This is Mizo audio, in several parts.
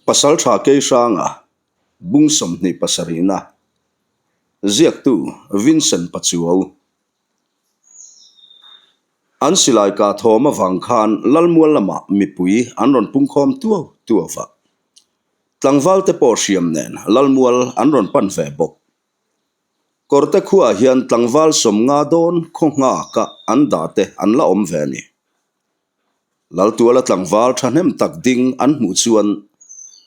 Pasaltha Keihranga, Bung 27na, Ziaktu Vincent Pachuau. An silai kah thawm avang khan Lalmual lamah mipui an rawn pungkhawm tuau tuau va. Tlangvalte pawh hriam nen Lalmual an rawn pan ve bawk. Kawrte khuaah hian tlangval 50 dawn khaw nghaka an dah te an la awm ve a ni. Laltuala tlangval thahnem tak ding an hmuh chuan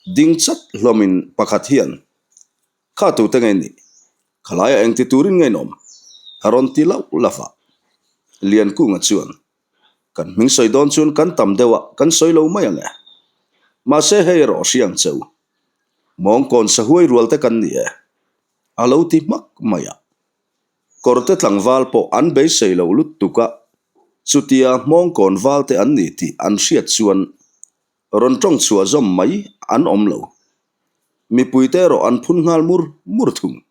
ding chat hlawmin pakhat hian, Kha tute ngei nih? Khalaiah engti turin ngei nawm? a rawn ti lauh lauh a. Liankunga chuan, Kan hming sawi dawn chuan kan tam deuh a, kan sawi lo mai ang e. Mahse hei erawh hriang cheu. Mawngkawn sahuai rual te kan ni e. A lo ti hmak mai a. Kawrte tlangval pawh an beisei loh lutuk a, chutia hmawngkawn val te an ni tih an hriat chuan rawn tawng chhuah zawm mai an awm lo. Mipuite erawh an phun nghal mur mur thung.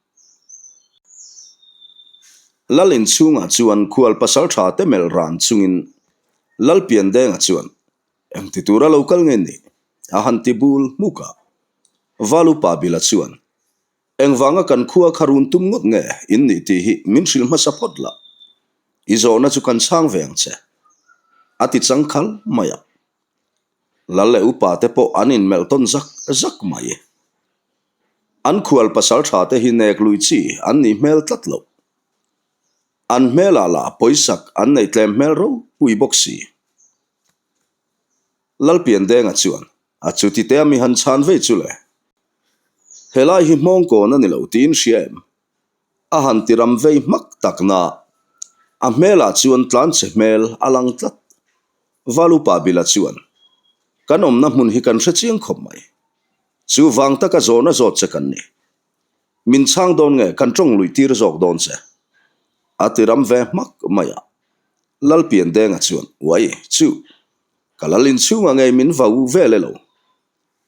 Lal inchhungah chuan khual pasal tha te melh ran chungin Lalpiandenga chuan Engti tura lo kal nge ni? A han ti bul hmuk a. Valupa Bila chuan, Engvanga kan khua kha run tum ngawt nge in nih tih hi min hrilh hmasa phawt la. I zawhna chu kan chhang ve ang che. A ti chang khal mai a. Lal leh upa te pawh an inmelh tawn zak zak mai. An khual pasal tha te hi nek lui chi an nih hmel tlat loh. An hmelah lah pawisak an neih tlem hmel ropui bawk si. Lalpiandenga chuan, A chuti te a mi han chhan vei chu le. Helai hi hmawngkawn a ni lo tiin hria em? A han ti ram vei hmak tak na, a hmelah chuan tlanchhe hmel a lang tlat. Valupa Bila chuan, Kan awmna hmun hi kan hre chiang khawp mai. Chu vang taka zawhna zawt che kan ni. Min chhang dawn nge kan tawng luih tir zawk dawn che? A ti ram ve hmak mai a. Lalpiandenga chuan, Uai, chu, ka lal inchhungah ngei min vau vel e lo,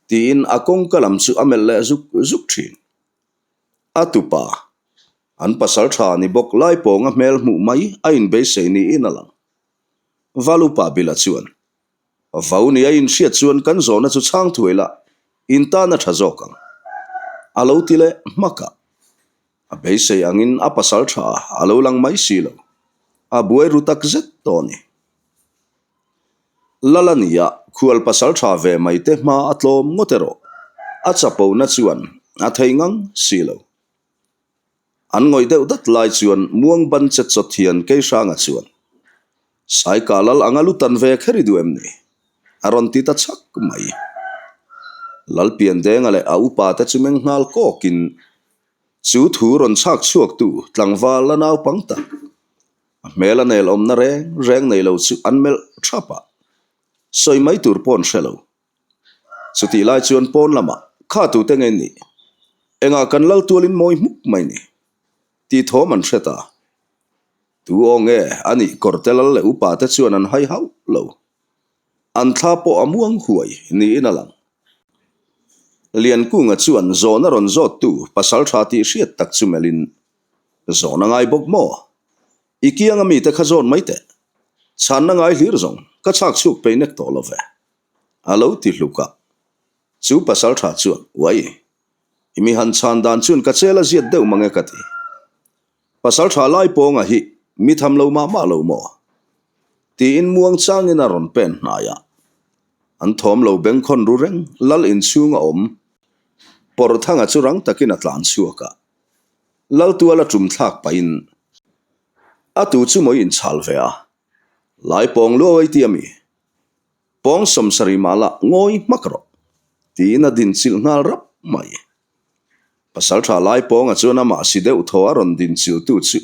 tiin a kawngka lam chu a melh leh zuk zuk thin. A tupa, an pasal tha ni bawk Laipawnga hmel hmuh mai a inbeisei niin a lang. Valupa Bila chuan, Vau ni a inhriat chuan kan zawhna chu chhang thuai la, in tan a tha zawk ang. A lo ti leh hmak a. A beisei angin a pasal tha a lo lang mai si lo. A buai ru tak zet tawh a ni. Lal a nia, khual pasal tha ve mai te hma a tlawm ngawt erawh a chapona chuan a thei ngang si lo. An ngawih deuh dat lai chuan muang ban che chawt hian Keihranga chuan, Saika lal anga lu tan ve kher i duh em ni? A rawn ti ta chhak mai. Lalpiandenga leh a upa te chu meng nghal kawkin chu thu rawn chhak chhuaktu tlangval la naupang tak, a hmel a nel awmna reng reng nei lo chu an melh thap a, sawi mai tur pawh an hre lo. Chutih lai chuan pawn lamah, Kha tute nge nih? Engah kan lal tualin mawi hmuk mai ni? Tih thawm an hre ta. Tu aw nge a nih kawrte lal leh upa te chuan an hai hauh lo. An thla pawh a muang huai niin a lang. Liankunga chuan zawhna rawn zawttu pasal tha tih hriat tak chu melhin, Zawhna ngai bawk maw? I kianga mite kha zawn mai teh. Chhanna ngai hlir zawng ka chhak chhuk peih nek tawh lo ve. A lo ti hluk a. Chu pasal tha chuan, Uai, i mi han chhan dan chuan ka chel a ziat deuh mang e ka ti. Pasal tha lai pawnga hi mi tham lo mah mah lo maw? Tiin muang changin a rawn pen hnai a. An thawm lo bengkhawn ru reng lal inchhung a awm. Pawrthanga chu rang takin a tlan chhuak a. Laltuala tum thlak pahin a tu chu mawi inchhal ve a. Lai pawng luau ei ti a mi? Pawng 70 mah lah ngawi hmak rawh, tiin a dinchilh nghal rap mai. Pasal tha lai pawnga chuan amah si deuh thaw a rawn dinchilhtu chu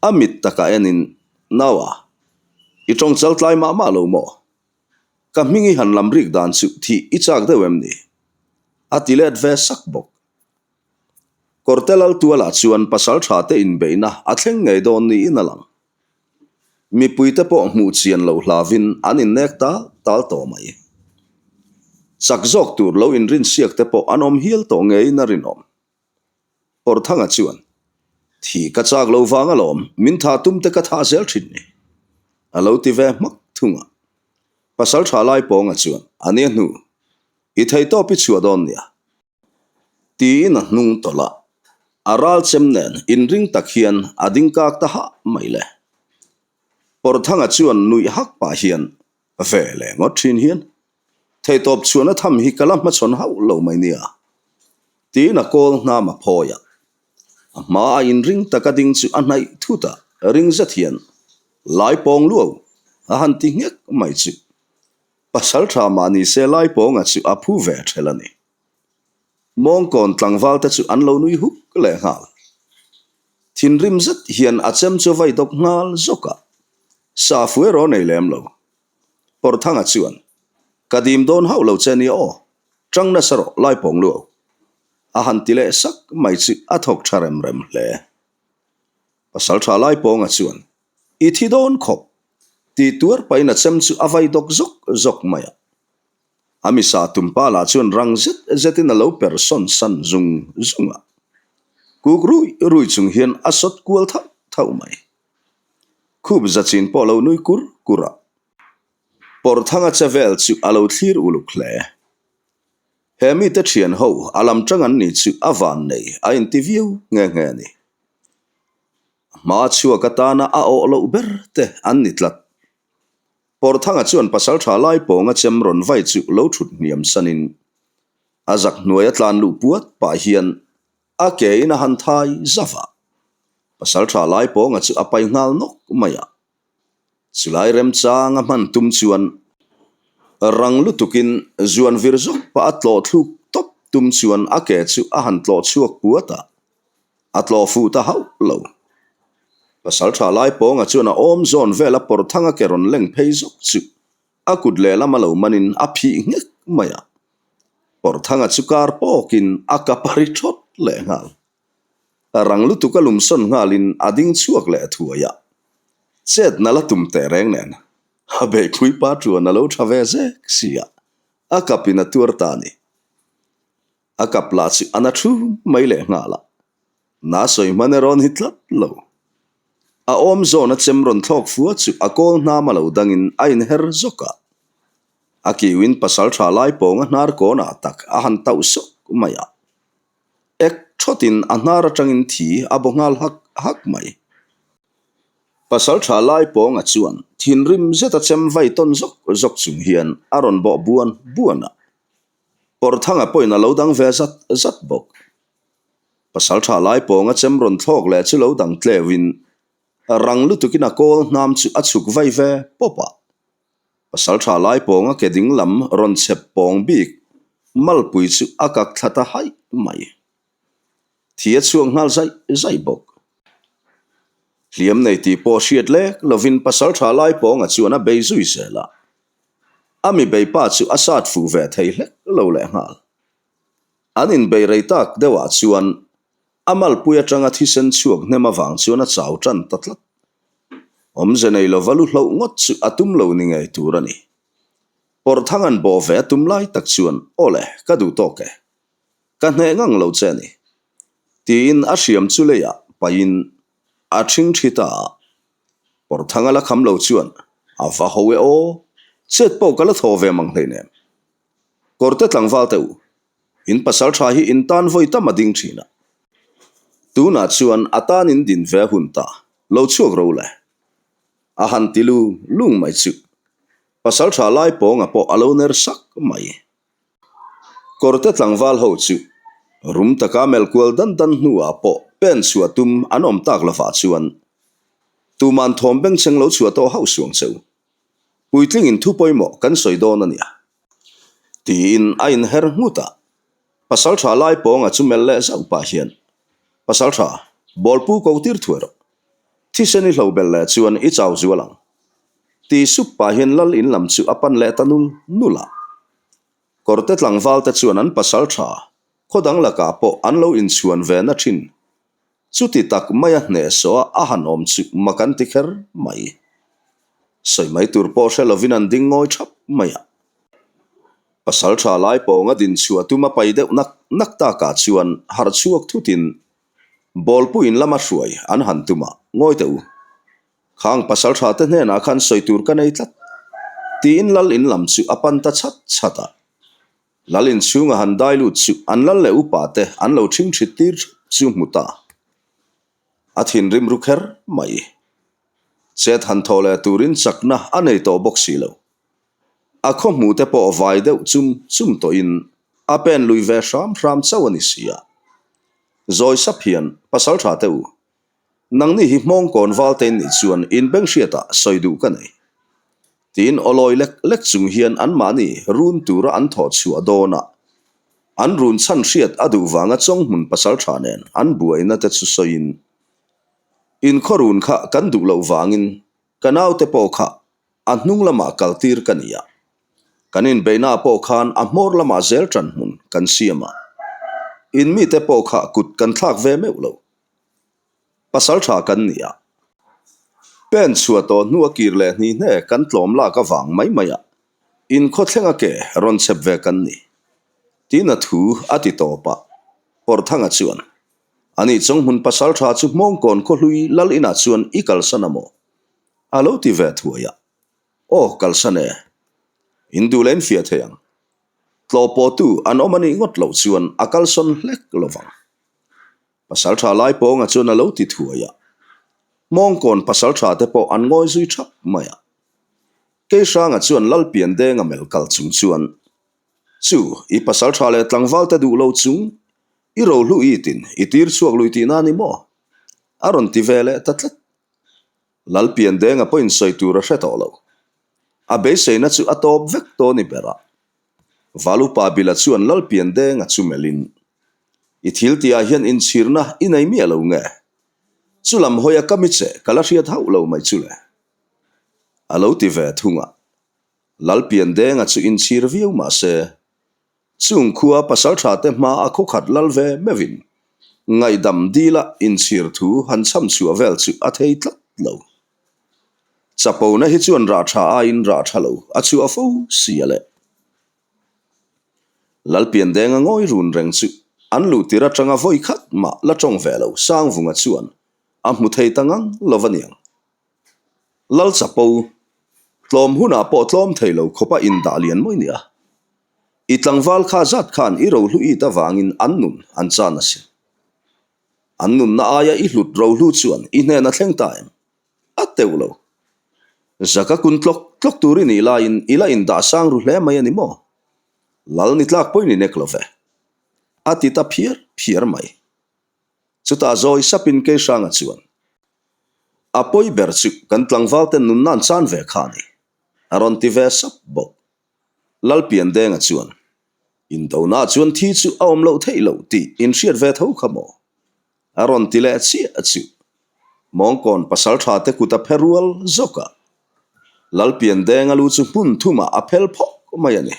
a mit takah enin, Naua, i tawng chal tlai mah mah lo maw? Ka hming i han lam rik dan chu thih i chak deuh em ni? A ti let ve sak bawk. Kawrte Laltuala chuan pasal tha te inbeihna a thleng ngei dawn niin a lang. Mipuite pawh hmuh chian loh hlavin an innek tal tal tawh mai. Chak zawk tur lo inrinsiak te pawh an awm hial tawh ngeiin a rinawm. Pawrthanga chuan, Thi ka chak lo vang alawm, min tha tum te ka thah zel thin ni, a lo ti ve hmak thung a. Pasal tha Laipawnga chuan, A nia hnu. I theihtawp i chhuah dawn nia. Tiin a hnung tawlh a, a ral chem nen inring tak hian a ding kak ta hah mai le. Pawrthanga chuan nuih hak pah hian ve leh ngawt thin hian, Theihtawp chhuahna tham hi ka la hmachhawn hauh lo mai nia. Tiin a kawl hnam a phawi a. A hma a inring taka ding chu a hnaih thut a, ring zet hian, Lai pawng luau a han ti nghek mai chu. Pasal tha mah ni se lai pawnga chu a phu ve ṭhel a ni. Mawngkawn tlangval te chu an lo nui huk leh nghal. Thinrim zet hian a chem chu vai dawp nghal zawk a, sa fu erawh nei lem lo. Pawrthanga chuan, Ka dim dawn hauh lo che nia aw, ṭang nasa rawh lai pawng luau. A han ti leh sak mai chu a thawk ṭha rem rem hle. Pasal ṭha lai pawnga chuan, I thi dawn khawp, tih tuar pahin a chem chu a vai dawk zawk zawk mai a. A misa tumpa lah chuan rang zet zetin a lo per sawn san zung zung a. Kuk rui rui chung hian a sawt kual thauh thauh mai. Khup zachin pawh a lo nui kur kur a. Pawrthanga che vel chu a lo thlir uluk hle. He mite thian ho a lam tang an ni chu a van nei a inti viau nghe nghe a ni. A hma chhuak atana a awh loh ber te an ni tlat. Pawrthanga chuan pasal tha lai pawnga chem rawn vai chu lo thut hniam sanin a zak hnuai a tlan luh puat pah hian a ke in a han thai zauh a. Pasal tha lai pawnga chu a pai nghal nawk mai a. Chulai remchang a hman tum chuan rang lutukin zuan vir zawk pah a tlawh thluk tawp tum chuan a ke chu a han tlawh chhuak puat a, a tlawh fuh ta hauh lo. Pasal tha lai pawnga chuan a awm zawn vel a pawr thang a ke rawn leng phei zawk chu a kut lehlam a lo manin a phih nghek mai a, pawr thanga chu kar pawkin a kap a ri thawt leh nghal. Rang lutuk a lumsawn nghalin a ding chhuak leh thuai a, chet na la tum teh reng nen a beihpui pa chuan a lo tha ve zek si a, a kapin a tuar ta a ni. A kap lah chu a na thu mai leh nghal a, na sawi hman erawh ni tlat lo. A awm zawn a chem rawn thlawk fua chu a kawl hnam a lo dangin a inher zawk a, a kiuin pasal tha lai pawng a hnar kawnah tak a han tauh sawk mai a. Ek thawtin a hnar atangin thi a baw nghal hak hak mai. Pasal tha lai pawnga chuan thinrim zeta chem vai tawn zawk zawk chung hian a rawn bawh buan buan a. Pawrthanga pawhin a lo dang ve zat zat bawk. Pasal tha lai pawnga chem rawn thlawk leh chu lo dang tleuhin rang lutukin a kawl hnam chu a chhuk vai ve pawp a. Pasal tha lai pawnga ke ding lam rawn chhep pawng bik malpui chu a kak thla ta haih mai. Thi a chhuak nghal zaih zaih bawk. Hliam nei tih pawh hriat lek lovin pasal tha lai pawnga chuan a bei zui zel a. A mi bei pa chu a sat fuh ve thei hlek lo leh nghal. An inbei rei tak deuhah chuan A malpui atanga thisen chhuak hnem avang chuan a chau tan ta tlat. Awmze nei lova lu hloh ngawt chu a tum lo ni ngei tur a ni. Pawrthang an bawh ve a tum lai tak chuan, Aw le, ka duh tawk e. Ka hneh ngang lo che a ni. Tiin a hriam chu leiah paihin a ṭhing ṭhi ta a. Pawrthang a la kham lo chuan, A va ho e aw, chet pawh ka la thaw ve mang hleinem. Kawrte tlangval teh u, In pasal tha hi in tan vawi tam a ding thin a. Tunah chuan a tan in din ve hun ta, lo chhuak ro le. A han ti lung lung mai chu. Pasal tha lai pawnga pawh a lo ner sak mai. Kawrte tlangval ho chu rum taka melh kual dan dan hnuah pawh pen chhuah tum an awm tak lovah chuan tuman thawm bengchheng lo chhuah tawh hauh suang cheu. Puitlingin thu pawimawh kan sawi dawn a nia. Tiin a inher nghut a, Pasal tha lai pawnga chu melh leh zauh pah hian, Pasal tha, ball pu ko tir thuai rawh. Thisen i hlo belh leh chuan i chau zual ang. Ti sup pah hian lal in lam chu a pan leh ta nul nul a. Kawrte tlangval te chuan an pasal tha khaw dang lakah pawh an lo inchhuan ve na thin. Chuti tak maia hnehsawh a a han awm chu mak an ti kher mai. Sawi mai tur pawh hre lovin an ding ngawi thap mai a. Pasal tha lai pawnga din chhuah tum a pai deuh nak nak takah chuan harh chhuak thutin bawlpuiin lama hruai an han tum a, ngawi teh u. Khang pasal tha te hnenah khan sawi tur ka nei tlat, tiin lal in lam chu a pan ta chhat chhat a. Lal inchhunga han dai lut chu an lal leh upa te an lo ṭhingṭhit tir ṭhap chu hmu ta. A thinrim ru kher mai. Chet han thaw leh turin chakna a nei tawh bawk si lo. A khaw hmuh te pawh vai deuh chum chum tawhin a pen lui ve hram hram chauh a ni si a. Zawi sap hian pasal tha te u, nangni hi hmawngkawn val te in nih chuan in beng hriatah sawi duh ka nei. Tiin awlawi lek lek chung hian anmahni run tura an thawh chhuah dawn a, an run chhan hriat a duh vanga Chawnghmun pasal tha nen an buaina te chu sawiin, In khaw run kha kan duh loh vangin ka naute pawh kha A hnung lamah kal tir ka ni a, kan inbeihnaah pawh khan a hmawr lamah zel ṭan hmun kan siam a, in mite pawh kha kut kan thlak ve meuh lo. Pasal ṭha kan ni a, pen chhuah tawh hnu a kir leh hni hne kan tlawm lak avang mai mai a, in khawthlenga ke rawn chep ve kan ni. Tiin a thu a ti tawp a, Pawrhthanga chuan, Ani Chawnghmun pasal ṭha chu Hmawngkawn khawhlui lal inah chuan i kalsan a maw? A lo ti ve thuai a, Aw, kalsan e. In duh leh in fiah thei ang. Tlawh pawhtu an awm a nih ngawt loh chuan a kalsawn hlek lo vang. Pasaltha Laipawnga chuan a lo ti thuai a. Hmawngkawn pasaltha te pawh an ngawi zui thap mai a. Keihranga chuan Lalpiandenga melh kal chung chuan, Chu, i pasaltha leh tlangval te duh lo chung, i rohlu itin i tir chhuak lui tihna a ni maw? A rawn ti ve leh ta tlat. Lalpiandenga pawhin sawi tur a hre tawh lo. A beiseina chu a tawp vek tawh ni ber a. Valupa Bila chuan Lalpiandenga chu melhin, I thil tihah hian inchhirna i nei miah lo nge? Chu lam hawia ka mi che ka la hriat hauh lo mai chu le. A lo ti ve thung a. Lalpiandenga chu inchhir viau mah se, Chung khua pasalṭha te hma a khawkhat lal ve meuhin ngaihdam dila inchhir thu han chham chhuah vel chu a thei tlat lo. Chapona hi chuan rah ṭha aiin rah ṭha lo a chhuah fo si a le. Lalpiandenga ngawi run reng chu an luh tir aṭanga vawi khat mah la ṭawng ve lo Sangvunga chuan a hmu thei ta ngang lo va niang. Lal chapo, tlawm hunah pawh tlawm thei lo khawpa indah lian mawi nia. I tlangval kha zat khan i rohlu it avangin an nun an chan asin. An nunna aia i hlut rohlu chuan i hnen a thleng ta em? A teuh lo. Zaka kun tlawk tlawk tur i nih laiin i la indah sang ru hle mai a ni maw? Lal ni tlak pawhin i nek lo ve. A ti ta phiar phiar mai. Chutah zawi sapin Keihranga chuan, A pawi ber chu kan tlangvalte nunna an chan ve kha a ni, a rawn ti ve sap bawk. Lalpiandenga chuan, Indona chuan thi chu a awm loh theih loh tih in hriat ve tho kha maw? A rawn ti leh chiah chu. Mawngkawn pasaltha te kut a phe rual zawk a. Lalpiandenga lu chu hmun thumah a phel phawk mai a ni.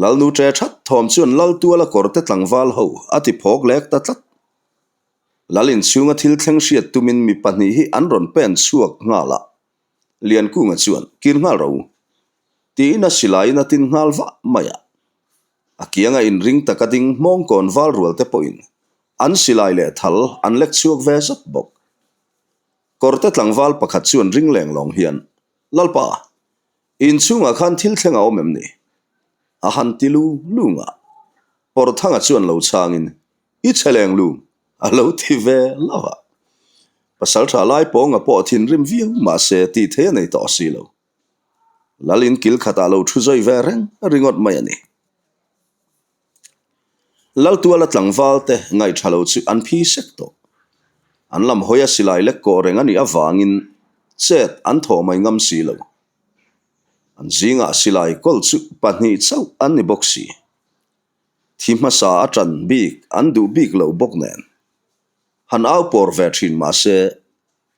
Lalnu ṭe ṭhat thawm chuan Laltuala kawrte tlangval ho a ti phawk lek ta tlat. Lal inchhunga thil thleng hriat tumin mi pahnih hi an rawn pen chhuak nghal a, Liankunga chuan kir nghal ro tiin a silaiin a tin nghal vah mai a. A kianga inring taka ding hmawngkawn val rual te pawhin an silai leh thal an lek chhuak ve zat bawk. Kawrte tlangval pakhat chuan ring leng lawng hian, Lalpa, Inchhungah khan thil thleng a awm em ni? A han ti lung lung a. Pawrthanga chuan lo chhangin, I chhe leng lung, a lo ti ve lo a. Pasaltha Laipawnga pawh thinrim viau mahse tih thei a nei tawh si lo. Lalin kil khatah lo thu zawi ve reng ringawt mai a ni. Laltuala tlangval te ngaihṭha lo chu an phi sek tawh. An lam hawia silai lek kawh reng a nih avangin chet an thawh mai ngam si lo. An zingah silai kawl chu pahnih chauh an ni bawk si. Thi hmasa a ṭan bik an duh bik lo bawk nen. Han au pawr ve ṭhin mah se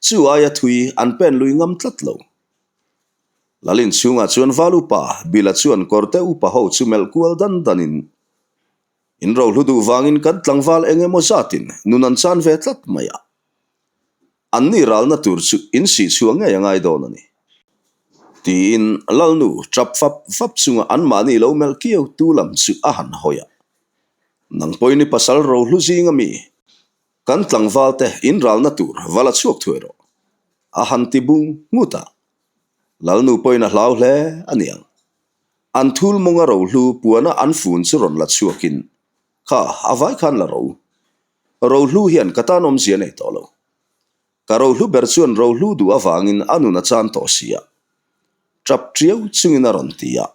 chu aia thui an pen lui ngam tlat lo. Lal inchhungah chuan Val upa Bila chuan kawrte upa ho chu melh kual dan danin, In rohlu duh vangin kan tlangval eng emaw zatin nun an chan ve tlat mai a. Anni ralna tur chu in sih chhuah ngei a ngai dawn a ni. Tiin Lalnu tap fap fap chunga anmahni lo melh kiau tu lam chu a han hawi a. Nang pawhin i pasal rohlu zing ami kan tlangvalte in ralna tur va la chhuak thuai rawh, a han ti bung nghut a. Lalnu pawhin a hlau hle a niang. An thul mawnga rohlu puana an fun chu rawn la chhuakin, Kha, a vai khan la ro. Rohlu hian ka tan awmzia nei tawh lo. Ka rohlu ber chuan rohlu duh avangin a nun a chan tawh si a. Tap tiau chungin a rawn ti a.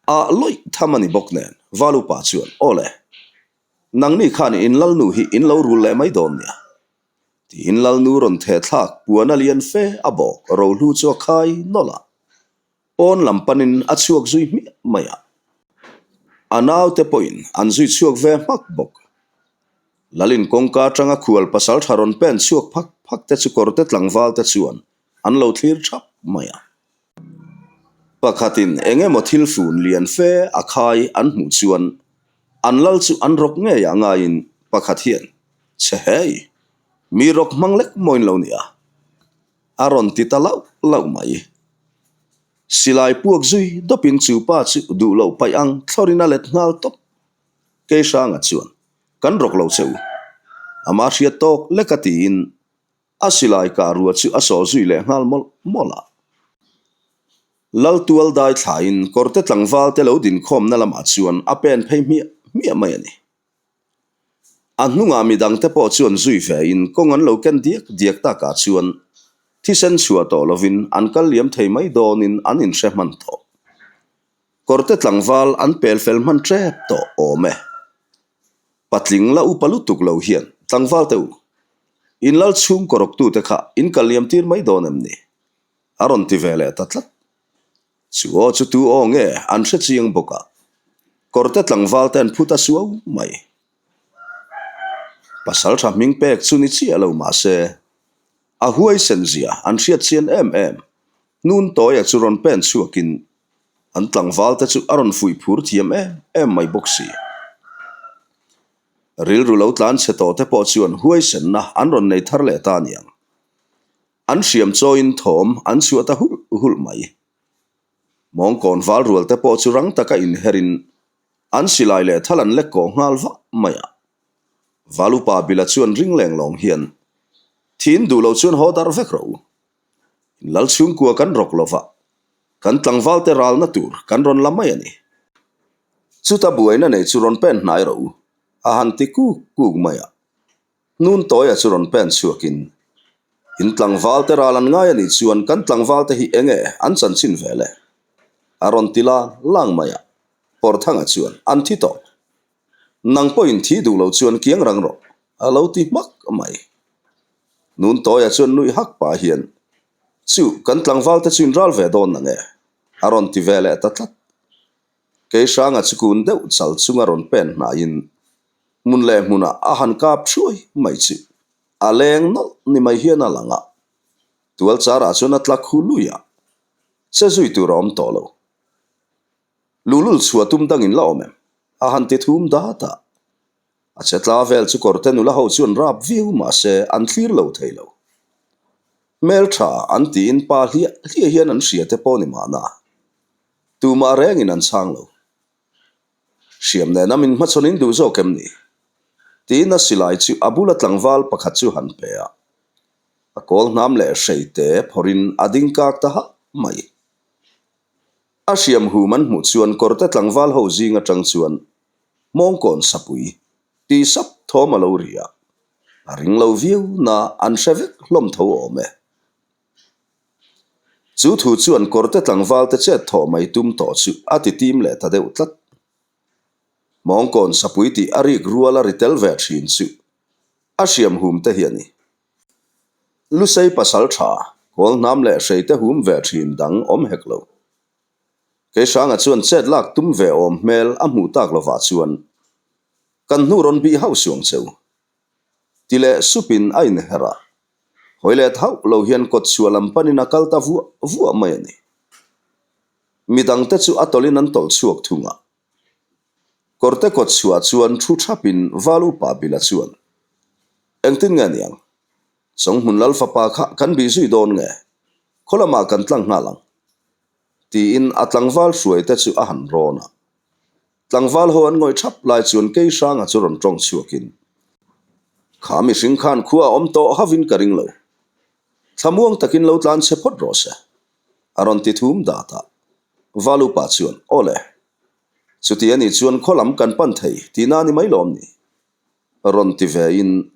Ah lawih tham a ni bawk nen, Valupa chuan, Aw le, nangni khan in lalnu hi in lo rul leh mai dawn nia. Tiin lalnu rawn theh thlak puan a lian fe a bawk rohlu chu a khai nawlh a. Pawn lam panin a chhuak zui hmiah mai a, a naute pawhin an zui chhuak ve hmak bawk. Lalin kawngka atanga khual pasal tha rawn pen chhuak phak phak te chu kawrte tlangval te chuan an lo thlir thap mai a. Pakhatin eng emaw thil fun lian fe a khai an hmuh chuan an lal chu an rawk ngei ah ngaiin pakhat hian, Che hei, mi rawk hmang lek mawiin lo nia. A rawn ti ta lauh lauh mai. Silai puak zui dawpin chu pa chu duh loh paih ang thlawrin a let nghal tawp. Kei hranga chuan, Kan rawk lo che u. Ama hriat tawk lek a tiin a silai kah rua chu a sawh zui leh nghal mawlh mawlh a. Laltual dai thlaiin kawrte tlangval te lo dinkhawmna lamah chuan a pen phei hmiah hmiah mai a ni. A hnungah midangte pawh chuan zui vein kawng an lo ken diak diak takah chuan thisen chhuah tawh lovin an kal liam thei mai dawnin an inhre hman tawh. Kawrte tlangval an pel fel hman tep tawh awm e. Patling la upa lutuk lo hian tlangval te u, in lal chhung kawrawktute kha in kal liam tir mai dawn em ni? A rawn ti ve leh ta tlat. Chu aw chu tu aw nge an hre chiang bawk a, kawrte tlangval te an phut a suau mai. Pasal tha hming pek chu ni chiah lo mah se, a huaisen zia an hriat chian em em. Hnun tawia chu rawn pen chhuakin an tlangval te chu a rawn fuih phur thiam em em mai bawk si. Rilru lo tlan chhe tawh te pawh chuan huaisenna an rawn nei thar leh ta aniang. An hriam chawiin thawm an chhuah ta hulh hulh mai. Mawngkawn val rual te pawh chu rang taka inherin an silai leh thal an lek kawh nghal vah mai a. Val upa Bila chuan ring leng lawng hian, Thin duh lo chuan haw darh vek rawh u. In lal chhungkua kan rawk lo va, kan tlangval te ralna tur kan rawn la mai a ni. Chuta buaina nei chu rawn pen hnai rawh u, a han ti kuk kuk mai a. Hnun tawia chu rawn pen chhuakin, In tlangval te ral an ngai a nih chuan kan tlangval te hi enge an chanchin ve le? A rawn ti lang lang mai a, Pawrthanga chuan, An thi tawh. Nang pawhin thi duh lo chuan kiang rang rawh, a lo ti hmak mai. Hnun tawia chuan nuih hak pah hian, Chu, kan tlangval te chu in ral ve dawn nange? A rawn ti ve leh ta tlat. Kei hranga chu kun deuh chal chunga rawn pen hnaiin hmun leh hmunah a han kap thuai mai chu a leng nawlh ni mai hian a lang a, tual charah chuan a tla khu lui a, che zui tur a awm tawh lo. Luhlul chhuah tum dangin la awm em? A han ti thum dat a. A che tla vel chu kawrte nula ho chuan rap viau mahse an thlir lo thei lo. Hmeltha an tiin pa hliah hliah hian an hria te pawh ni mahna. Tumah rengin an chhang lo. Hriam nena min hmachhawn in duh zawk em ni? Tiin a silai chu a bula tlangval pakhat chu han pe a. A kawl hnam leh hrei te phawrhin a ding kak ta hah mai. A hriam hum an hmuh chuan kawrte tlangval ho zing atang chuan Mawngkawn sapui tih sap thawm a lo ri a. A ring lo viau na an hre vek hlawm tho awm e. Chu thu chuan kawrte tlangvalte chet thawh mai tum tawh chu a ti tim leh ta deuh tlat. Mawngkawn sapui tih a rik rual a ri tel ve thin chu a hriam hum te hi a ni. Lusei pasal tha, kawl hnam leh hrei te hum ve thin dang awm hek lo. Keihranga chuan chet lak tum ve awm hmel a hmuh tak lovah chuan kan hnu rawn bih hauh suang cheu. Ti leh supin a inherh a, hawi let hauh lo hian kawt chhuah lam panin a kal ta vuah vuah mai a ni. Midangte chu a tawlhin an tawlh chhuak thung a. Kawrte kawt chhuah chuan thu thapin Val upa Bila chuan, Engtin nge niang? Chawnghmun Lal fapa kha kan bih zui dawn nge? Khaw lamah kan tlang nghal ang. Tiin a tlangval hruaite chu a han rawn a. Tlangval ho an ngawih thap lai chuan kei hranga chu rawn tawng chhuakin, Kha mihring khan khua a awm tawh hauhin ka ring lo. Thlamuang takin lo tlan che phawt rawh se, a rawn ti thum dat a. Valupa chuan, Aw le, chuti a nih chuan khaw lam kan pan thei tihna a ni mai lawm ni? Rawn ti vein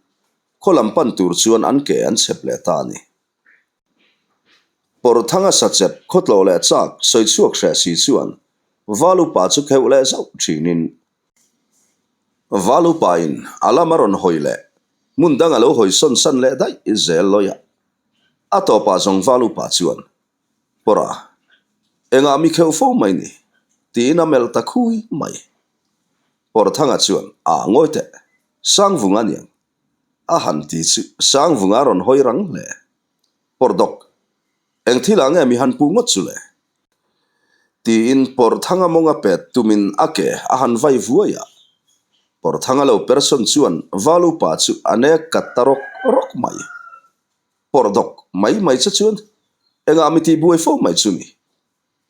khaw lam pan tur chuan an ke an chep leh ta a ni. Pawrthanga sachep khawtlawh leh chak sawi chhuak hreh si chuan Valupa chu kheuh leh zauh thinin Valupain a lam a rawn hawi leh hmun dang a lo hawi sawn san leh daih zel lawi a. A tawpah zawng Valupa chuan, Pawrha, engah mi kheuh fo mai ni? tiin a melh ta khui mai. Pawrthanga chuan, A ngawi teh, Sangvunga aniang. A han ti chu Sangvunga a rawn hawi rang hle. Pawrdawk, eng thilah nge mi han puh ngawt chu le? Tiin Pawrthanga mawnga pet tumin a ke a han vai vuai a. Pawrthanga lo person chuan Valupa chu a nek kat ta rawk rawk mai. Pawrdawk mai mai che chuan engah mi tih buai fo mai chu ni?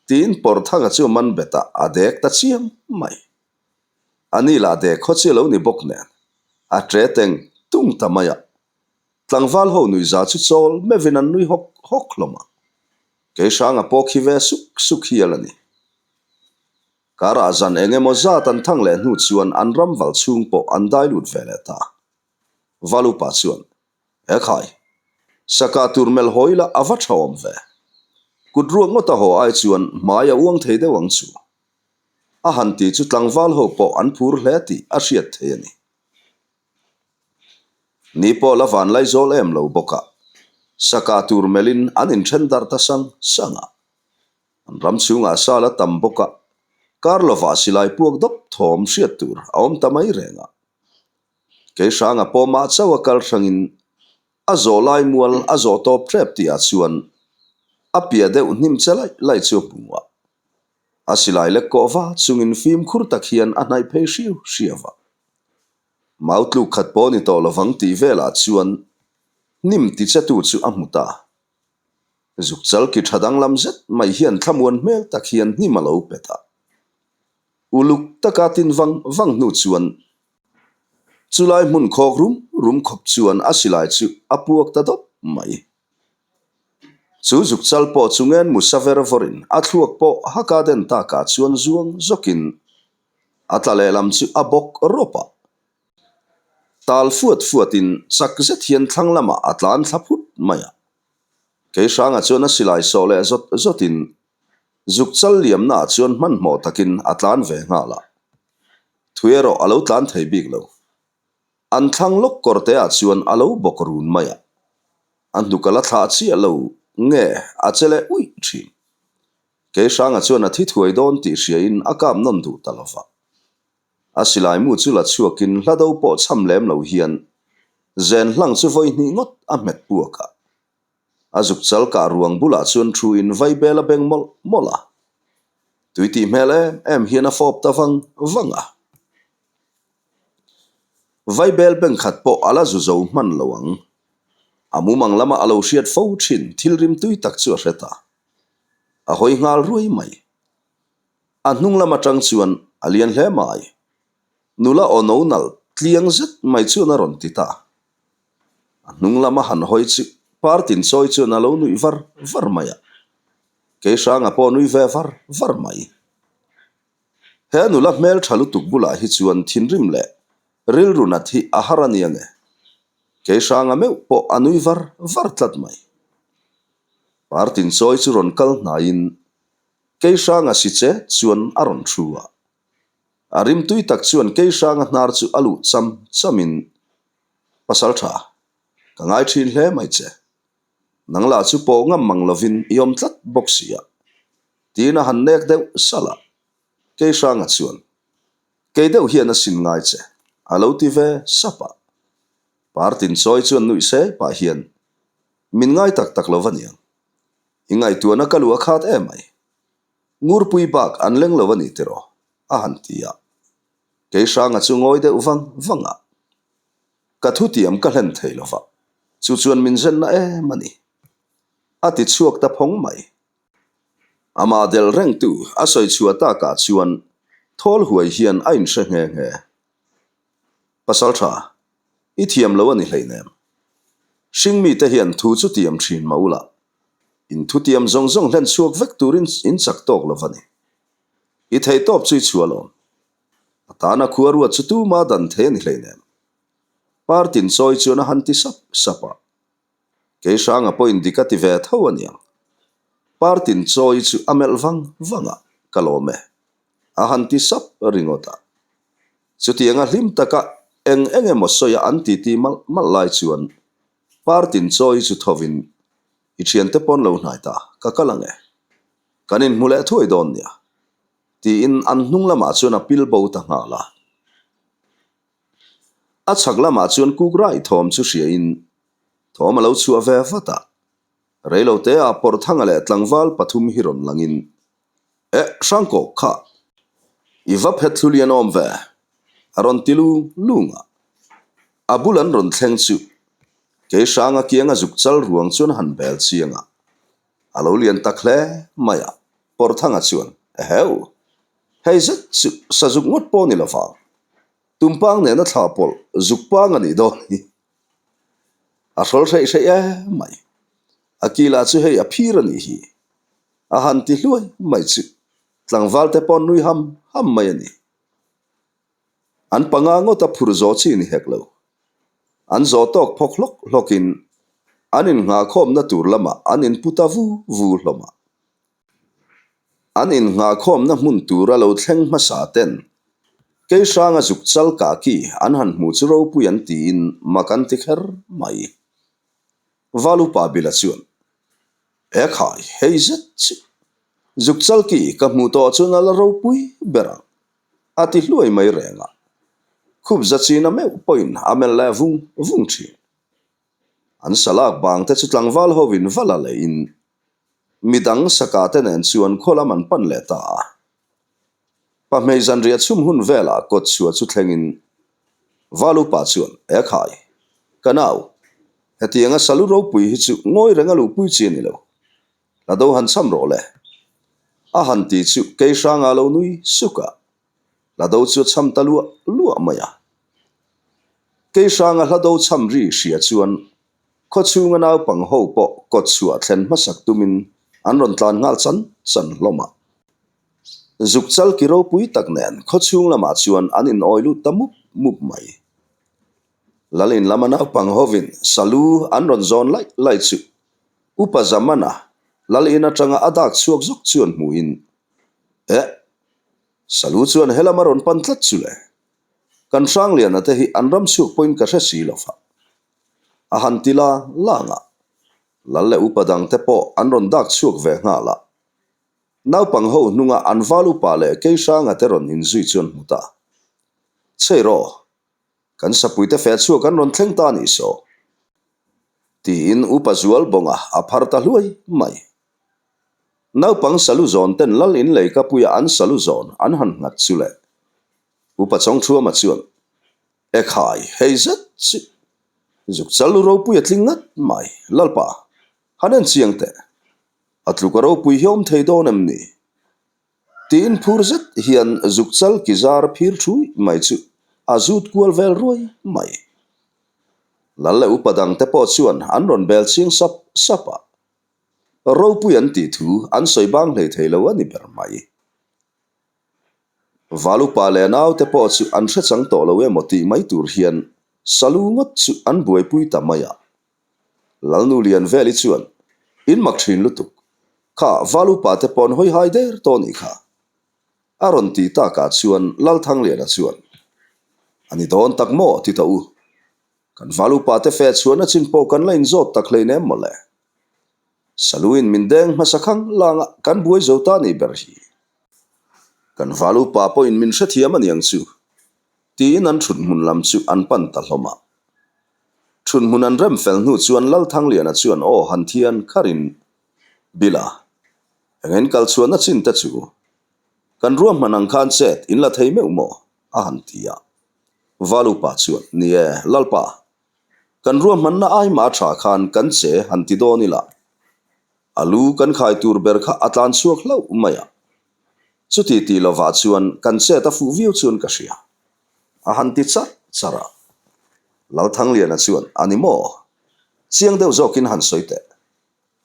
Tiin Pawrthanga chu a man bet a, a dek ta chiang mai. A ni lah dek khaw chi a lo ni bawk nen, a tre teng tung ta mai a. Tlangval ho nuihza chu chawl meuhin an nui hawk hawk hlawm a. Kei hranga pawh khi ve suk suk hial a ni. Karah zan eng emaw zat an thang leh hnu chuan an ram val chhung pawh an dai lut ve leh ta. Valupa chuan, He khai, saka tur melh haw ila a va tha awm ve. Kut ruak ngawt a haw ai chuan hmai a uang thei deuh ang chu. A han ti chu tlangval ho pawh an phur hle tih a hriat thei a ni. Ni pawh la van lai zawl em lo bawk a, saka tur melhin an inthen darh ta sang sang a. An ram chhungah sal a tam bawk a, kar lovah silai puak dawp thawm hriat tur a awm ta mai reng a. Kei hranga pawh mah chauh a kal hrangin a zawh lai mual a zawh tawp tep tihah chuan a piah deuh hnim che laih laih chu a hmu a. A silai lek kawh va chungin fimkhur tak hian a hnaih phei hriau hriau a. Mau tluk khat pawh ni tawh lovang tih velah chuan hnim tichetu chu a hmu ta. Zuk chal ki tha danglam zet mai hian thlamuan hmel tak hian hnim a lo pet a. Uluk taka tin vang vang hnu chuan chulai hmun khawk rum rum khawp chuan a silai chu a puak ta dawp mai. Chu zuk chal pawh chu ngen mu sa ver vawrin a thluak pawh haka den takah chuan zuang zawkin a tla lehlam chu a bawk rawp a. Tal fuat fuatin chak zet hian thlang lamah a tlan thla phut mai a. Kei hrangah chuan a silai sawh leh zawt zawtin zuk chal liamnaah chuan hmanhmawh takin a tlan ve nghal a. Thui erawh a lo tlan thei bik lo. An thlang lawk kawr te ah chuan a lo bawk run mai a, a hnuk a la thlah chiah lo nge a che leh uih thin. Kei hranga chuan a thi thuai dawn tih hriain a kap nawn duh ta lo va. A silai mu chu la chhuakin hla do pawh cham lem lo hian zen hlang chu vawi hnih ngawt a hmet puak a. A zuk chal kah ruang bulah chuan thu in vai bel a beng mawlh mawlh a. Tui tih hmel em em hian a fawp ta vang vang a. Vaibel beng khat pawh a la zu zo hman lo ang. A mumang lama a lo hriat fo thin thil rim tui tak chu a hre ta. A hawi nghal ruai mai. A hnung lam atang chuan a lian hle mai. Nula aw no nalh tliang zet mai chuan a rawn ti ta. A hnung lama han hawi chu Partin chawi chuan a lo nuih var var mai a. Kei hranga pawh nui ve var var mai. He nula hmel tha lutuk bulah hi chuan thinrim leh rilru nat hi a har a nia nge? Kei hranga meuh pawh a nui var var tlat mai. Partin chawi chu rawn kal hnaiin Kei hranga si che chuan a rawn thu a. A rimtui tak chuan Kei hranga hnar chu a luh cham chamin, Pasal tha, ka ngai thin hle mai che. Nang lah chu pawh ngam mang lovin i awm tlat bawk si a. Tiin a han nek deuh salh a. Kei hranga chuan, Kei deuh hian a sin ngai che, a lo ti ve sap a. Partin chawi chuan nuih se pah hian, Min ngai tak tak lo va niang. I ngaihtuahna ka luh a khat em mai. Ngurpui bak an leng lo a ni tiraw? a han ti a. Kei hranga chu ngawi deuh vang vang a. Ka thutiam ka hlen thei lo va, chu chuan min zenna em a ni. A ti chhuak ta phawng mai. Amah del rengtu a sawi chhuah takah chuan thawl huai hian a inhre nghe nghe. Pasal tha, i thiam lo a ni hleinem. Hringmite hian thu chu tiam thin mah ula, in thutiam zawng zawng hlen chhuak vek turin in chak tawk lo va ni. I theihtawp chu i chhuah alawm. A tana khua ruat chu tuma dan thei a ni hleinem. Partin chawi chuan a han ti sap sap a. Kei hranga pawhin dik a ti ve tho a niang. Partin chawi chu a melh vang vang a, ka lawm e. A han ti sap ringawt a. Chutianga hlim taka eng eng emaw sawi a an titi malh malh lai chuan Partin chawi chu thovin, I thiante pawn lo hnai ta, ka kal ang e. Kan inhmu leh thuai dawn nia. Tiin an hnung lamah chuan a pil bo ta nghal a. A chhak lamah chuan kuk rai thawm chu hriain thawm a lo chhuah ve vat a. Reiloteah Pawrhthanga leh tlangval pathum hi rawn langin, Eh, Hrangkawk kha i va phet thlu lian awm ve, a rawn ti lung lung a. A bul an rawn thleng chu kei Hranga kianga zuk chal ruang chuan a han bel chiang a. A lo lian tak hle mai a, Pawrhthanga chuan, Eheu! Hei zet chu sazuk ngawt pawh ni lovang. Tumpang nena thla pawlh zuk pang a nih dawn hi. A hrawl hreih hreih em mai. A kila chu hei a phir a nih hi. A han ti hluai mai chu tlangval te pawh nui ham ham mai a ni. An panga ngawt a phur zawh chi ni hek lo. An zawh tawk phawk hlawk hlawkin an innghahkhawmna tur lamah an inpu ta vu vu hlawm a. An innghahkhawmna hmun tura lo thleng hmasa ten Keihranga zuk chal kaki an han hmu chu ropui an tiin mak an ti kher mai. Valupa Bila chuan, E khai, hei zet chu zuk chal ki ka hmuh tawh chuan a la ropui ber ang, a ti hluai mai reng a. Khup za china meuh pawhin a melh leh vung vung thin. An salak bang te chu tlangval hovin va la lehin Midang saka te nen chuan khaw lam an pan leh ta a. Pahmei zanriah chhum hun velah kawt chhuah chu thlengin Valupa chuan, E khai, ka nau, hetianga salu ropui hi chu ngawi reng a luhpui chi a ni lo. Hla do han cham rawh le. A han ti chu kei hranga lo nui suk a. Hla do chu a cham ta luah luah mai a. Kei hranga hla do cham ri hria chuan Khaw chhunga naupang ho pawh kawt chhuah thlen hmasak tumin an rawn tlan nghal chan chan hlawm a. Zuk chal ki ropui tak nen khaw chhung lamah chuan an inawi lut ta mup mup mai. Lal in lama naupang hovin salu an rawn zawn laih laih chu Upa Zamana lal in atanga a dak chhuak zawk chuan hmuhin, Eh! Salu chuan helam a rawn pan tlat chu le. Kan Hrangliana te hi an ram chhuak pawhin ka hre si lo va. A han ti la lang a, Lal leh upa dang te pawh an rawn dak chhuak ve nghal a. Naupang ho hnunga an val upa leh Keihranga te rawn inzui chuan hmu ta. Chhei rawh, kan sapui te feh chhuak an rawn thleng ta nih saw. Tiin upa zual bawnga a phar ta hluai mai. Naupang salu zawn ten Lal in leikapuia an salu zawn an han nghat chu le. Upa Chawngthuama chuan E khai, hei zet chu zuk chal lu ropui a tling ngat mai, Lalpa, han en chiang teh. A tluk a ropui hi awm thei dawn em ni? Tiin phur zet hian zuk chal ki zar phir thui mai chu a zut kual vel ruai mai. Lal leh upa dang te pawh chuan an rawn bel chiang sap sap a, ropui an tih thu an sawi bang hlei thei lo a ni ber mai. Valupa leh naute pawh chu an hre chang tawh lo emaw tih mai tur hian salu ngawt chu an buaipui ta mai a. Lalnu lian veli chuan, In mak thin lutuk, kha Valupa te paw'n hawi hai der tawh nih kha. A rawn ti takah chuan Lalthangliana chuan, A ni dawn tak maw ti ta u. Kan Valupa te feh chhuahna chin pawh kan la inzawt tak hleinem mawle. Saluin min deng hmasa khang langa kan buai zo ta nih ber hi. Kan val upa pawhin min hrethiam a niang chu, tiin an thut hmun lam chu an pan ta hlawm a. Thut hmun an rem fel hnu chuan Lalthangliana chuan aw han thian kharin, Bila, eng in kal chhuahna chin te chu kan ruahman ang khan chet in la thei meuh maw? a han ti a. Val upa chuan, Ni e, Lalpa, kan ruahmanna ai mah a tha khan kan che han ti dawn ila. A lu kan khai tur ber kha a tlan chhuak hlauh mai a. Chuti tih lovah chuan kan chet a fuh viau chuan ka hria. A han ti charh charh a. Lalthangliana chuan, A ni maw? Chiang deuh zawkin han sawi teh.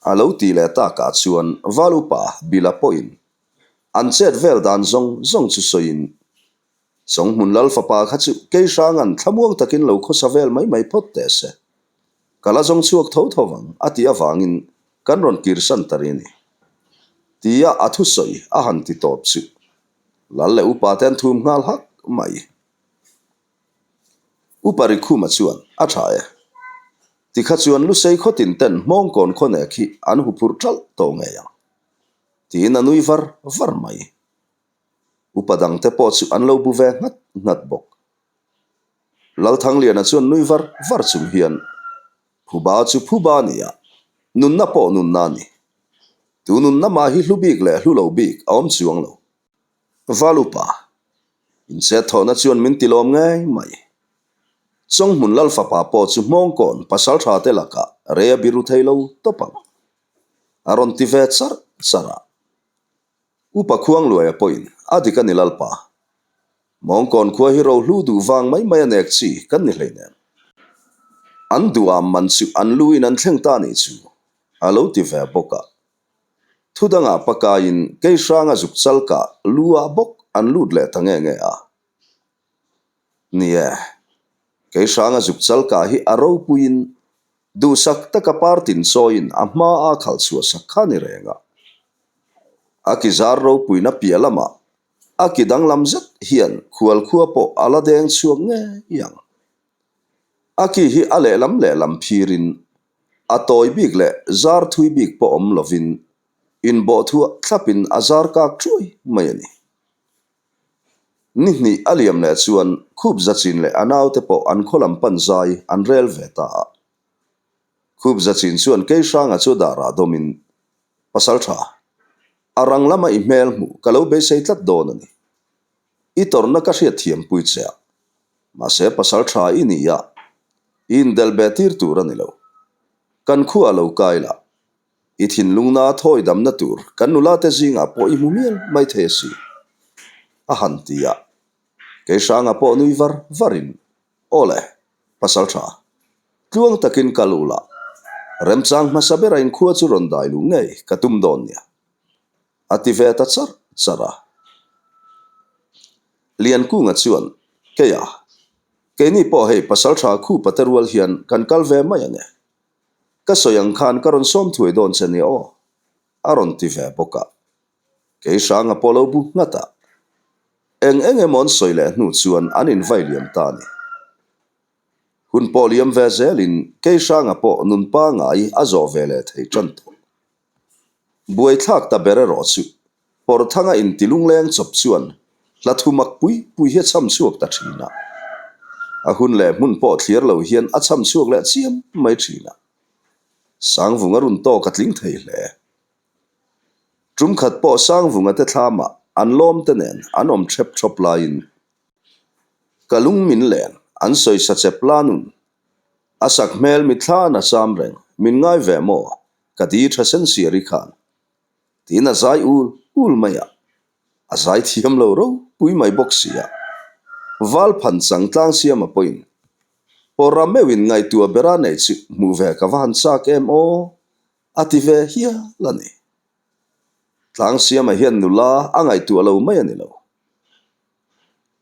A lo ti leh takah chuan Val upa Bila pawhin. An chet vel dan zawng zawng chu sawiin, Chawnghmun Lal fapa kha chu kei hranga'n thlamuang takin lo khawsa vel mai mai phawt teh se. Ka la zawng chhuak tho tho vang a tih avangin kan rawn kirsan ta ri a ni. Tia a thusawi a han ti tawp chu Lal leh upa te an thum nghal hak mai. Upa Rikhuma chuan a tha e. Tikha chuan Lusei khawtin ten hmawngkawn khawnek hi an huphurh ṭalh tawh ngei ang. Tiin a nui var var mai. Upa dangte pawh chu an lo bu ve nghat nghat bawk. Lalthangliana chuan nui var var chung hian, Phuba chu phuba a ni a, nunna pawh nunna a ni. Tu nunna mah hi hlu bik leh hlu lo bik a awm chuang lo. Val upa, inchhet thawhna chuan min tilawm ngei mai. Chawnghmun Lal fapa pawh chu hmawngkawn pasaltha te lakah rei a biru thei lo tawp ang. A rawn ti ve charh charh a. Upa Khuangluaia pawhin a dik a ni Lalpa. Mawngkawn khua hi rohlu duh vang mai mai a nek chi kan ni hleinem. An duham man chu an lu in an thleng ta nih chu a lo ti ve bawk a. Thu dangah pakaiin kei hranga zuk chal kah lu ah bawk an lut leh ta nge nge a. Ni e, kei hranga zuk chal kah hi a ropuiin Duhsak taka partin chawiin a hma a khalh chhuah sak kha ni reng a. A ki zar ropuina piah lamah a ki danglam zet hian khual khua pawh a la deng chhuak ngei ang. A ki hi a lehlam lehlam phirin a tawi bik leh zar thui bik pawh awm lovin inbawh thuah thlapin a zar kak thuai mai a ni. Ni hnih a liam leh chuan khup zachin leh a naute pawh an khaw lam pan zai an rel ve ta a. Khup zachin chuan kei hranga chu darah dawmin, Pasal tha, a rang lama i hmel hmuh ka lo beisei tlat dawn a ni. I tawrhna ka hriat thiampui che a, mahse pasal tha i ni a, i indelh beh tir tur a ni lo. Kan khuah lo kai la, I thinlungna thawi damna tur kan nula te zingah pawh i hmu mial mai thei a si, a han ti a. Kei hranga pawh nui var varin, Aw le, pasal tha, tluang takin kal u la, remchang hmasa bera inkhua chu rawn dai luh ngei ka tum dawn nia, a ti ve ta charh charh a. Liankunga chuan, Keia, keini pawh hei pasal tha khupa te rual hian kan kal ve mai ang e. Ka sawi ang khan ka rawn sawm thuai dawn che nia aw, a rawn ti ve bawk a. Kei hranga pawh lo bu nghat a. Eng eng emaw an sawi leh hnu chuan an invai liam ta a ni. Hun pawh liam ve zelin kei hranga pawh nun pangai a zawh ve leh thei tan tawh. Buaithlak ta ber erawh chu Pawrthanga inti lungleng chawp chuan hla thu mak pui pui hi a chham chhuak ta thin a. A hun leh hmun pawh thlir lo hian a chham chhuak leh chiam mai thin a. Sangvunga run tawk a tling thei hle. Tum khat pawh Sangvunga te thlamah an lawm te nen an awm thep thawp laiin ka lung min len an sawisa chep la nun a sak hmel mitthla na cham reng min ngai ve maw ka di tha sen siari khan Tiin a zai ul ul mai a, a zai thiam lo ropui mai bawk si a. Val phan chang tlang siam a pawhin, Pawrra meuhin ngaihtuah bera nei chu hmuh ve ka va han chak em aw, a ti ve hial a ni. Tlang siama hian nula a ngaihtuah lo mai a ni lo.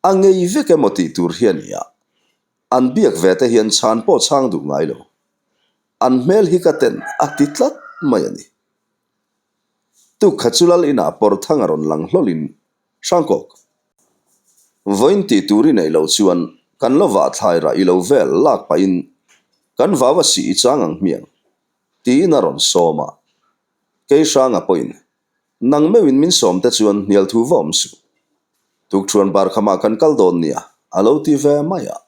A ngei vek emaw tih tur hi a ni a, an biak ve te hian chhan pawh chhang duh ngai lo. An hmel hi ka ten a ti tlat mai a ni. Tuk khat chu lal inah Pawrthang a rawn lang hlawlin Hrangkawk, Vawiin tih tur i neih loh chuan kan lo vah thlai rah i lo vel lak pahin kan vau a sih i chang ang hmiang, tiin a rawn sawm a. Kei Hranga pawhin, Nang meuhin min sawm te chuan hnial thu va awm suh. Tukṭhuan barkhamah kan kal dawn nia, a lo ti ve mai a.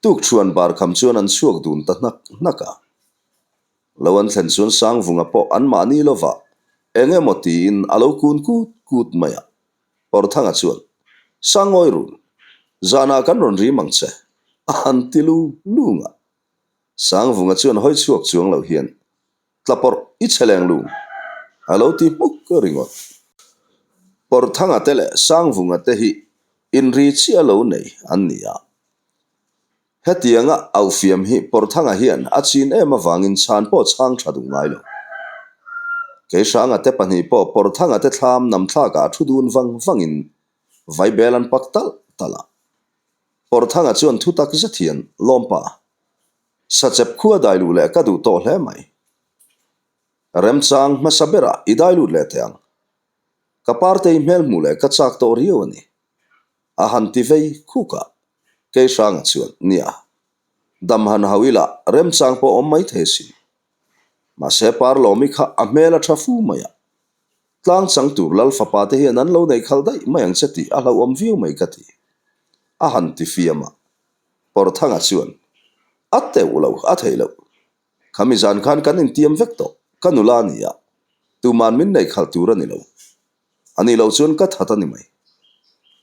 Tukṭhuan barkham chuan an chhuak dun ta hnak hnak a. Lo an thlen chuan Sangvunga pawh anmahni lova eng emaw tiin a lo kun kut kut mai a. Pawrthanga chuan, Sangawi run, zanah kan rawn rim ang che, a han ti lung lung a. Sangvunga chuan hawi chhuak chuang lo hian, Tla pawrh i chhe leng lung, a lo ti hmuk ringawt. Pawrthanga te leh Sangvunga te hi inri chiah lo nei an ni a. Hetianga auhfiam hi Pawrthanga hian a chin em avangin chhan pawh chhang tha duh ngai lo. Keihranga te pahnih pawh Pawrthanga te thlam namthlakah thu dun vang vangin Vaibel an pak talh talh a. Pawrthanga chuan thu tak zet hian, Lawmpa, sachep khua dai luh leh ka duh tawh hle mai. Remchang hmasa berah i dai lut leh teh ang. Ka partei hmel hmuh leh ka chak tawh riau a ni. A han ti vei khuk a, Keihranga chuan, Nia, dam han hau ila remchang pawh awm mai thei sin. Mahse Parlawmi kha a hmel a tha fu mai a, tlang chang tur lal fapa te hian an lo neih khalh daih mai ang che tih a hlauhawm viau mai ka ti. A han ti fiam a, Pawrthanga chuan, A teuh lo, a thei loh. Khami zan khan kan intiam vek tawh, ka nula a ni a, tuman min neih khalh tur a ni lo. A nih loh chuan ka that a ni mai.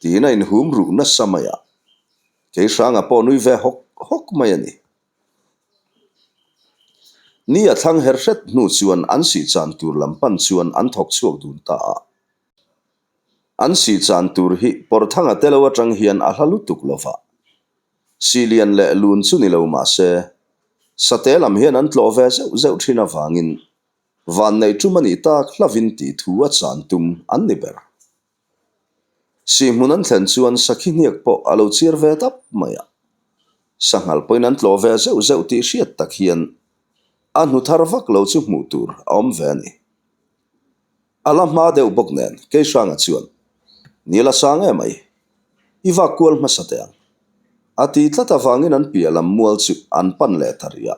Tiin a inhum ruh nasa mai a, Keihranga pawh nui ve hawk hawk mai a ni. Ni a thlang her hret hnu chuan an sih chan tur lam pan chuan an thawk chhuak dun ta a. An sih chan tur hi Pawrthanga te lo atang hian a hla lutuk lo va. Sih lian leh lun chu ni lo mah se, Sate lam hian an tlawh ve zeuh zeuh thin avangin vanneih tum a nih tak hlavin tih thu a chan tum an ni ber. Sihhmun an thlen chuan sakhi hniak pawh a lo chir ve dap mai a. Sanghal pawhin an tlawh ve zeuh zeuh tih hriat tak hian a hnu thar vak lo chu hmuh tur a awm ve a ni. A la hma deuh bawk nen Keihranga chuan, Ni la sang em ai, i vak kual hmasa teh ang. A ti tlat avangin an piah lam mual chu an pan leh ta rih a.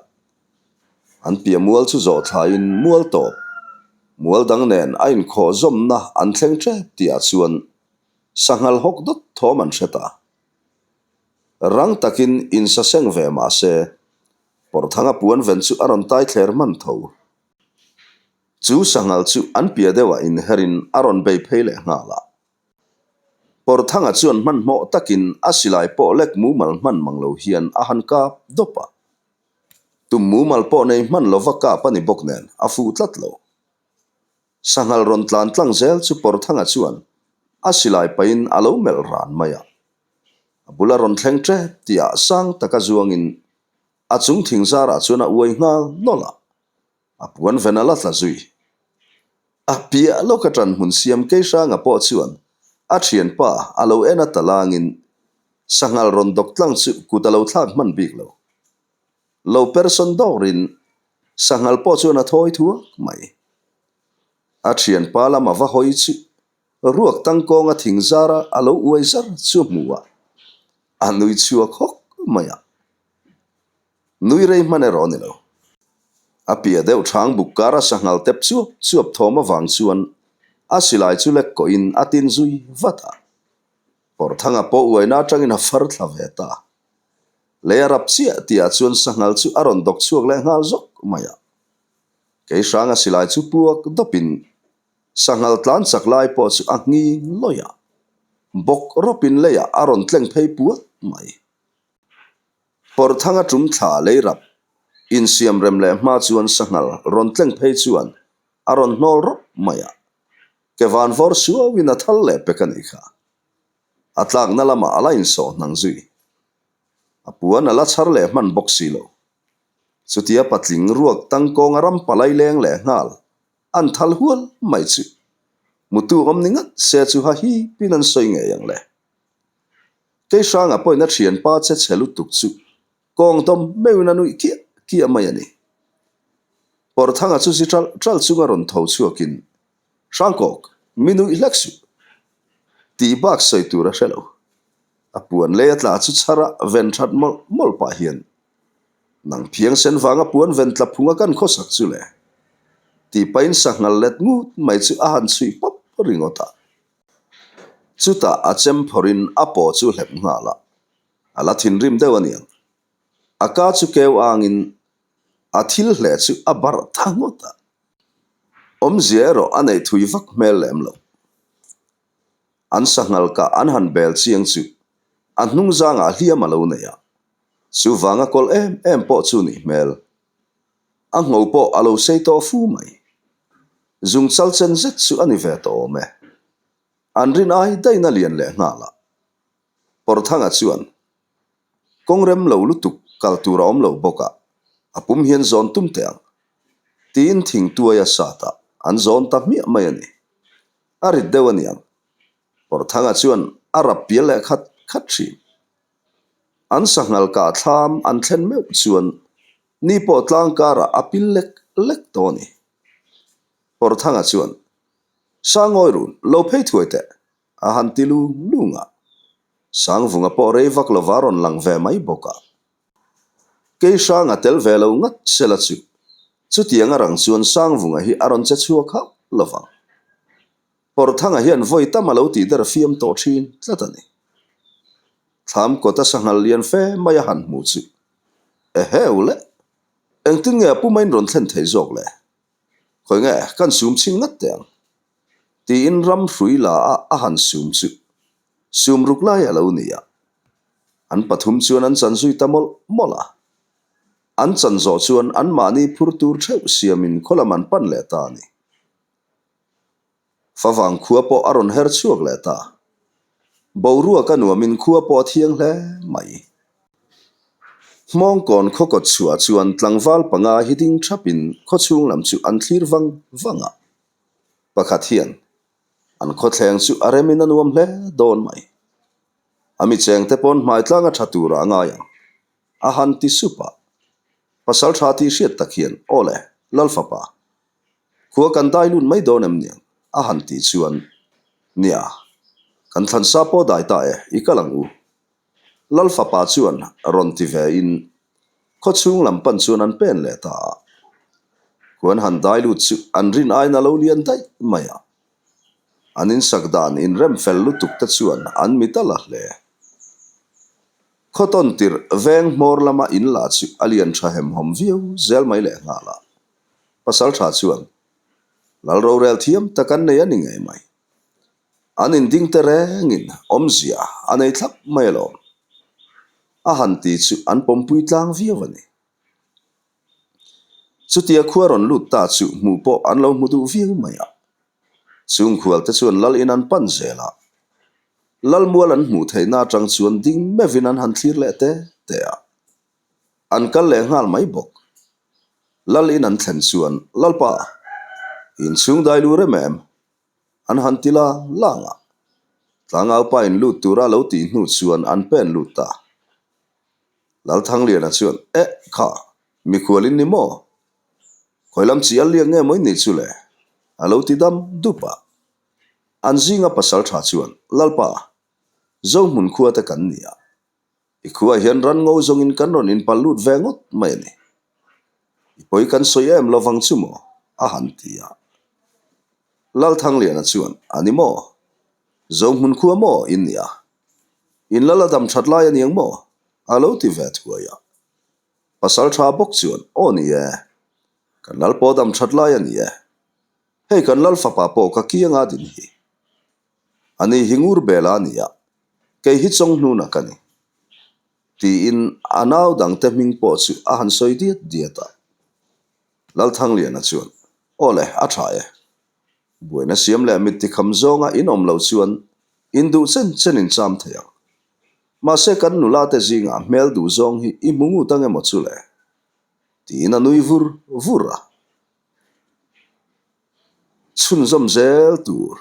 An piah mual chu zawh thlaiin mual tawp, mual dang nen a inkhawh zawmna an thleng tep tihah chuan sanghal hawk dawt thawm an hre ta. Rang takin insaseng ve mah se, Pawrthanga puan ven chu a rawn tai thler hman tho. Chu sanghal chu an piah deuhah inherin a rawn bei phei leh nghal a. Pawrthanga chuan hmanhmawh takin a silai pawh lek mumal hman mang lo hian a han kap dawp a. Tum mumal pawh nei hman lova kap a ni bawk nen a fuh tlat lo. Sanghal rawn tlan tlang zel chu Pawrthanga chuan a silai pahin a lo melh ran mai a. A bula rawn thleng tep tihah sang taka zuangin a chung thing zarah chuan a uai nghal nawlh a. A puan ven a la tla zui. A piah lawk a ṭan hmun siam Keihranga pawh chuan a ṭhianpa a lo en a talangin sanghal rawn dawk tlang chu kut a lo thlak hman bik lo. Lo person dawrin sanghal pawh chuan a thawi thuak mai. A ṭhianpa lama va hawi chu ruak tangkawnga thing zara a lo uai zar chu hmu a, a nui chhuak hawk mai a. Nui rei hman erawh a ni lo. A piah deuh thang buk kara sanghal tep chuap chuap thawm avang chuan a silai chu lek kawhin a tin zui vat a. Pawrthanga pawh uaina atangin a far thla ve ta. Lei a rap chiah tihah chuan sanghal chu a rawn dawk chhuak leh nghal zawk mai a. Keihranga silai chu puak dawpin sanghal tlan chak lai pawh chu a nghing lawih a. Bawk rawpin leiah a rawn tleng phei puat mai. Pawrthanga tum thla lei rap insiam rem leh hma chuan sanghal rawn tleng phei chuan a rawn hnawl rawp mai a, ke van vawr suauin a thal leh pek a nih kha. A tlakna lamah a la insawh hnang zui. A puan a la chhar leh hman bawk si lo. Chutia patling ruak tangkawnga ram palai leng leh nghal an thal hual mai chu mutu awm ni ngat se chu ha hipin an sawi ngei ang le. Keihranga pawhin a thianpa che chhe lutuk chu kawng dawm meuhin a nuih kiah kiah mai a ni. Pawrthanga chu zi ṭalh ṭalh chunga rawn tho chhuakin, Hrangkawk, mi nuih hlek suh! Tih bak sawi tur a hre lo. A puan lei a tla chu chhara ven ṭhat mawlh mawlh pah hian, Nang phiang sen vanga puan ven tla phunga kan khawsak chu le? Tih pahin sanghal let ngut mai chu a han chhuih pawp ringawt a. Chutah a chem phawrhin a paw chu hlep nghal a, a la thinrim deuh a niang. A ka chu keu angin a thil hleh chu a barh tha ngawt a, awmzia erawh a neih thui vak hmel lem lo. An sanghal kah an han bel chiang chu a hnung zangah hliam a lo nei a, chuvanga kawlh em em pawh chu nih hmel. A ngho pawh a lo sei tawh fu mai. Zung chal chen zet chu a ni ve tawh awm e. An rin ai daihna lian leh nghal a. Pawrthanga chuan kawng rem lo lutuk kal tur a awm lo bawk a, a pum hian zawn tum teh ang. Tiin thingtuai a sat a. An zawn ta hmiah mai a ni. A rit deuh a niang. Pawrthanga chuan a rap pial leh khat khat thin. An sanghal kah thlam an thlen meuh chuan ni pawh tlang karah a pil lek lek tawh a ni. Pawrthanga chuan, Sangawi run, lo phei thuai teh, a han ti lung lung a. Sangvunga pawh rei vak lova rawn lang ve mai bawk a. Kei hranga tel ve lo ngat sela chu, chutiang a rang chuan Sangvunga hi a rawn che chhuak hauh lovang. Pawrthanga hian vawi tam a lo tih der fiam tawh thin tlat a ni. Thlam kawta sanghal lian fe mai a han hmu chu, Eheu le, engtin nge a puma in rawn thlen thei zawk le? Khawi nge kan sum chhin ngat teh ang? Tiin ram hrui la a a han sum chu sum ruk lai a lo ni a. An pathum chuan an chan zui ta mawlh mawlh a. An chan zawh chuan anmahni phur tur theuh siamin khaw lam an pan leh ta a ni. Favang khua pawh a rawn her chhuak leh ta. Boruak a nuamin khua pawh a thiang hle mai. Hmawngkawn khaw kawt chhuah chuan tlangval panga hi ding thapin khaw chhung lam chu an thlir vang vang a. Pakhat hian an khawthleng chu a remin a nuam hle dawn mai. A mi chengte pawn hmaitlang a tha turah a ngai ang, a han ti sup a. Pasal tha tih hriat tak hian, Aw le, Lalfapa, Khua kan dai lut mai dawn em niang? a han tih chuan, Nia, kan thlan sa pawh dai ta e, i kal ang u. Lal fapa chuan rawn ti ve in khaw chhung lam pan chuan an pen leh ta a. Khuan han dai lut chu an rin aiin a lo lian daih mai a. An insak dan inrem fel lutuk te chuan an mit a la hle. Khaw tawn tirh veng hmawr lama in lah chu a lian tha hemhawm viau zel mai lehnghal a. Pasal tha chuan, Lal rorel thiam tak an nei a ni ngei mai. An inding te rengin awmzia a nei thlap mai alawm. A han ti chu an pawmpui tlang viau a ni. Chutia khua rawn lut ta chu hmuh pawh an lo hmu duh viau mai a. Chung khual te chuan lal in an pan zel a. Lalmual an hmuh theihna atang chuan ding meuhin an han thlir leh te te a. An kal leh nghal mai bawk. Lal in an thlen chuan, Lalpa, inchhung dai lu rem em? An han ti lang lang a. Tlangaupa in lut tura lo tih hnu chuan an pen lut ta. Lalthangliana chuan, Eh, kha, mikhual in ni maw? Khawi lam chi a liak nge maw in nih chu le? A lo ti dam dup a. An zinga pasal tha chuan, Lalpa, Zohmun khua te kan ni a. I khuaah hian ran ngo zawngin kan rawn inpal lut ve ngawt mai a ni. I pawi kan sawi em lovang chu maw? a han ti a. Lalthangliana chuan, A ni maw? Zohmun khua maw in nia? In lal a dam that lai a niang maw? a lo ti ve thuai a. Pasal tha bawk chuan, Aw ni e, kan lal pawh dam that lai a ni e. Hei kan lal fapa pawh ka kianga din hi. A ni hi ngur bel a ni a, kei hi Chawnghnuna ka ni. Tiin a nau dangte hming pawh chu a han sawi diat diat a. Lalthangliana chuan, Aw le, a tha e. Buaina siam leh mit tikham zawnga in awm lo chuan in duh chen chen in cham thei ang. Mahse kan nula te zingah hmel duh zawng hi i hmu ngut ang emaw chu le? Tiin a nui vur vur a. Chhunzawm zel tur.